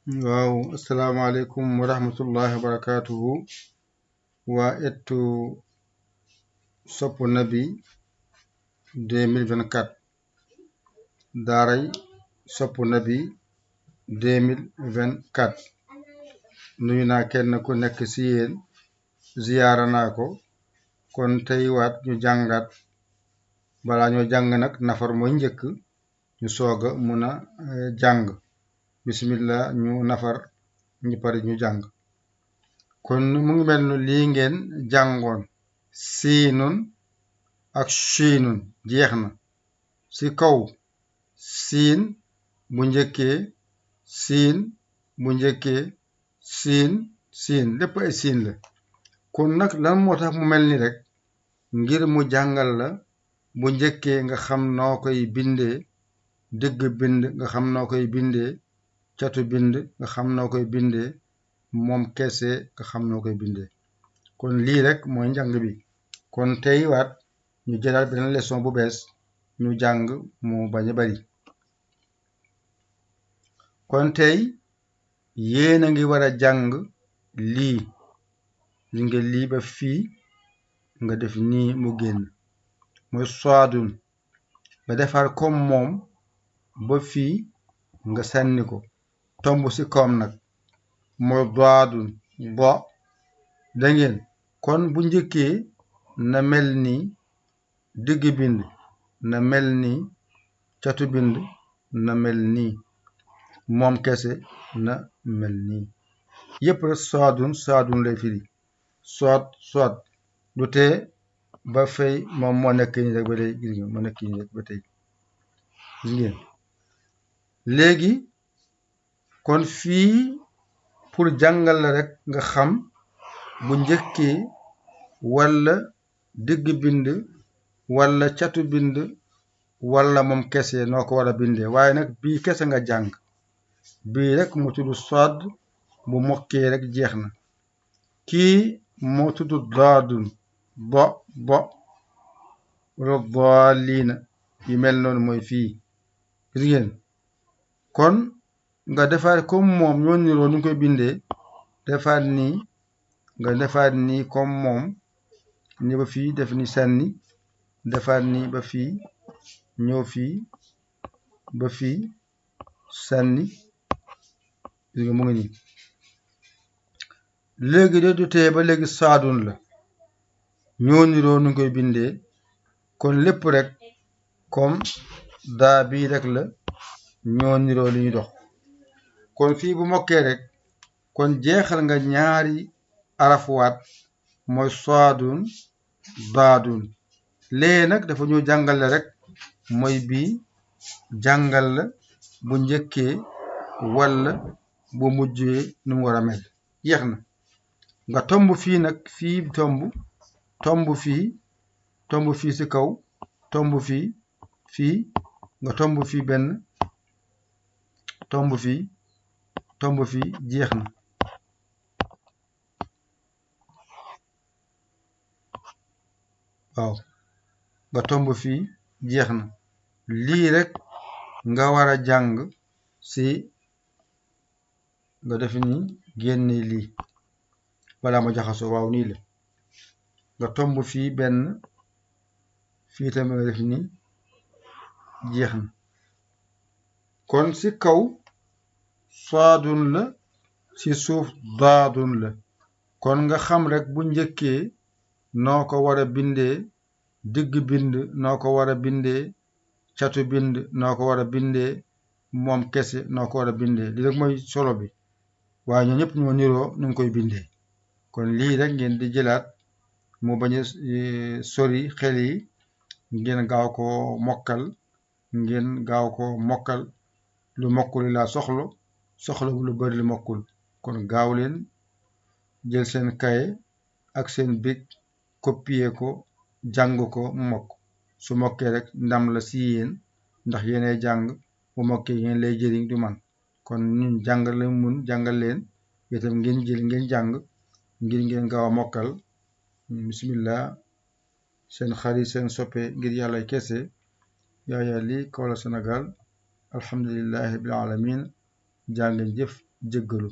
waaw asalaamaaleykum wa rahmatullahi wa barakaatuhu waa ettu Sopp Nabi 2024 daaray Sopp Nabi 2024 nuyu naa kenn ku nekk ci yéen ziyaara naa ko kon tey waat ñu jàngat balaa ñoo jàng nag nafar mooy njëkk ñu sooga mun a jàng bismillah ñu nafar ñi pare ñu jàng kon mu ngi mel ni lii ngeen jàngoon siinun ak shiinun jeex na ci kaw siin bu njëkkee siin bu njëkkee siin lépp ay siin la kon nag lan moo tax mu mel ni rek ngir mu jàngal la bu njëkkee nga xam noo koy bindee digg bind nga xam noo koy bindee catu bind nga xam noo koy bindee moom kese nga xam noo koy bindee kon lii rek mooy njàng bi kon tey waat ñu jëlaat beneen leçon bu bees ñu jàng mu bañ a bari kon tey yéen a ngi war a jàng lii li nga lii ba fii nga def nii mu génn mooy soadun nga defar comme moom ba fii nga sànni ko tomb ci kawam nag mooy doadun bo da ngeen kon bu njëkkee na mel ni digg bind na mel ni catu bind na mel nii moom kese na mel nii yépp rek soadun lay firi soad du tee ba fay moom moo nekk nii rek ba tey gis nga moo nekk nii rek ba tey gis ngeen léegi kon fii pour jàngal la rek nga xam bu njëkkee walla digg bind walla catu bind walla moom kese noo ko war a bindee waaye nag bii kese nga jàng bii rek mu tudd soad bu mokkee rek jeex na kii moo tudd daadun bo wala daalliina yu mel noonu mooy fii gis ngeen kon nga defaat comme moom ñoo niroo ni ñu koy bindee defaat nii nga defaat nii comme moom ni ba fii def ni sànni defaat nii ba fii ñëw fii ba fii sànni gis nga mu ngi nii léegi de du tee ba léegi saadun la ñoo niroo ni ñu koy bindee kon lépp rek comme daa bii rek la ñoo niroo li ñu dox kon fii bu mokkee rek kon jeexal nga ñaari arafuwaat mooy soadun daadun lee nag dafa ñu jàngal la rek mooy bii jàngal la bu njëkkee walla bu mujjee nu mu war a mel jeex na nga tomb fii nag fii tomb fii ci kaw tomb fii nga tomb fii benn tomb fii jeex na waaw nga tomb fii jeex na lii rek nga war a jàng ci nga def ni génne lii balaa ma jaxasoo waaw nii la nga tomb fii benn fii tamit nga def ni jeex na kon ci kaw soadun la ci suuf daadun la kon nga xam rek bu njëkkee noo ko war a bindee digg bind noo ko war a bindee catu bind noo ko war a bindee moom kese noo ko war a bindee lii rek mooy solo bi waaye ñoo ñëpp ñoo niroo nu ngi koy bindee kon lii rek ngeen di jëlaat mu bañ a sori xel yi ngeen gaaw ko mokkal lu mokkul laa soxla bu lu bari lu mokkul kon gaaw leen jël seen kaye ak seen bic copier ko jàng ko mu mokk su mokkee rek ndam la ci yéen ndax yéenay jàng bu mokkee yéen lay jëriñ du man kon ñun jàngal la mun jàngal leen itam ngeen jël ngeen jàng ngir ngeen gaaw a mokkal bismillah seen xarit seen soppe ngir yàlla kese Yaya Ly Kaolack Sénégal alhamdulillahi rabbil alamin jaa ngeen jëf jéggalu